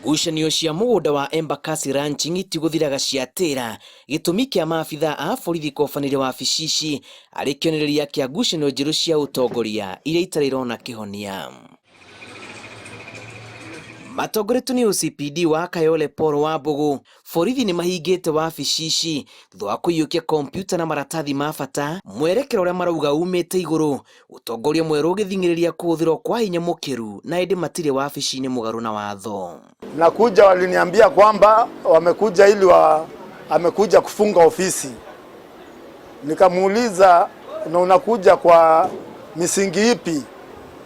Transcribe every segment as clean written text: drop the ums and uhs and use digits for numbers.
Ngucanio cia mũgũnda wa Embakasi Ranching itigũthiraga ciatĩra gĩtũmi kĩa maabitha a borithi kũbanĩria wabici ici arĩ kĩonereria kĩa ngucanio njerũ cia ũtongoria iria itarĩ irona kĩhonia. Matongoretio nĩ OCPD wa Kayole Paul Wambugu, borithi nĩ mahingĩte wabici ici thutha wa kũiyũkia kompiuta na maratathi ma bata, mwerekera ũrĩa marauga umĩte igũrũ, ũtongoria mwerũ ũgĩthing'ĩrĩria kũhũthĩrwo kwa hinya mũkĩru na ĩndĩ matirĩ wabici-inĩ mũgarũ na watho. Na kuja waliniambia kwamba wamekuja ili amekuja kufunga ofisi. Nikamuuliza, na unakuja kwa misingi ipi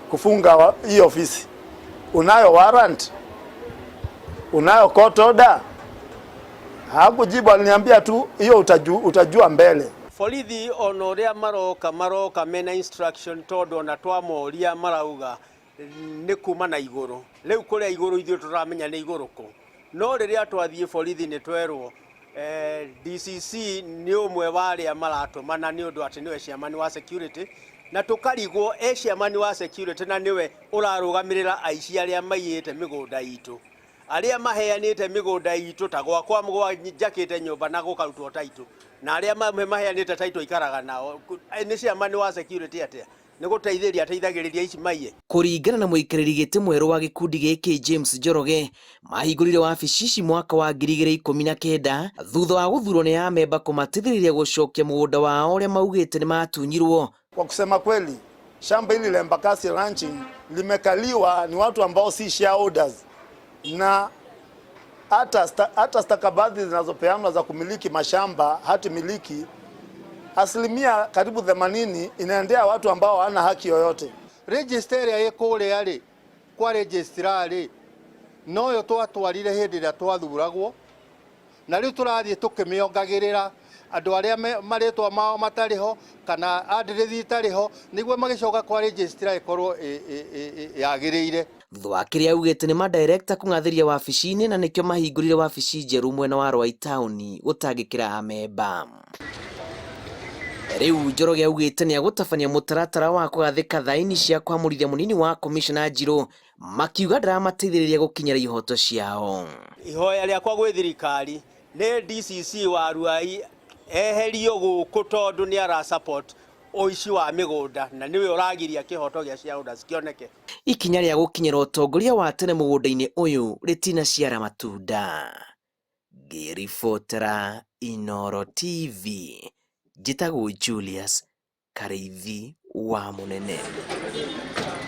kufunga hii ofisi? Unayo warrant? Unayo court order? Hakujibu, aliniambia tu hiyo utajua mbele. Borithi ona ũrĩa maroka maroka mena instruction tondu ona twamoria marauga nĩ kuma na igũrũ. Rĩu kũrĩa igũrũ ithuĩ tũramenya nĩ igũrũ kũ. No rĩrĩa twathiĩ borithi nĩ twerwo DCC nĩ ũmwe wa arĩa maratũmana nĩ ũndũ atĩ nĩwe chairman wa security, na tũkarigwo e chairman wa security na nĩwe ũrarũgamĩrĩra aici arĩa maiyĩte mĩgũnda itũ, arĩa maheanĩte mĩgũnda itũ ta gwakwa gwa njakĩte nyũmba na gũkarutwo title, na arĩa maheanĩte title ikaraga nao. Nĩ chairman wa security atĩa? Nĩ gũteithĩrĩria ateithagĩrĩria ici maiye. Kũringana na mũikarĩri gĩtĩ mwerũ wa gĩkundi gĩkĩ James Njoroge, mahingũrire wabici ici mwaka wa 2019 thutha wa gũthurwo nĩ amemba kũmateithĩrĩria gũcokia mũgũnda wao ũrĩa maugĩte nĩ matunyirwo. Kwa kusema kweli, shamba hili la Embakasi Ranching limekaliwa ni watu ambao si shareholders, na hata stakabadhi zinazopeanwa za kumiliki mashamba, hati miliki, asilimia karibu 80 inaendea watu ambao hawana haki yoyote. Register ĩrĩa ĩ kũrĩa rĩ, kwa registrar rĩ, noyo twatwarire hĩndĩ ĩrĩa twathuragwo, na rĩu tũrathiĩ tũkĩmĩongagĩrĩra andũ arĩa marĩtwa mao matarĩ ho kana andirethi itarĩ ho, nĩguo magĩcoka kwa registrar ĩkorwo yagĩrĩire. Thutha wa kĩrĩa augĩte nĩ madirekta kũng'athĩria wabici-inĩ na nĩkĩo mahingũrire wabici njerũ mwena wa Ruai taũni gũtangĩkĩra amemba. Rĩu Njoroge augĩte nĩ agũtabania mũtaratara wa kũgathĩka thaĩni cia kwamũrithia mũnini wa komishona Njirũ, makiuga ndaramateithĩrĩria gũkinyĩra ihoto ciao. Ihoya rĩakwa gwĩ thirikari nĩ DCC wa Ruai eherio gũkũ tondũ nĩ ara support ũici wa mĩgũnda na nĩwe ũragiria kĩhoto gĩa shareholders kĩoneke. Ikinya rĩa gũkinyĩra ũtongoria wa tene mũgũnda-inĩ ũyũ rĩtinaciara matunda. Ngĩribotera Inooro TV, njĩtagwo Julius Karĩithi wa Mũnene.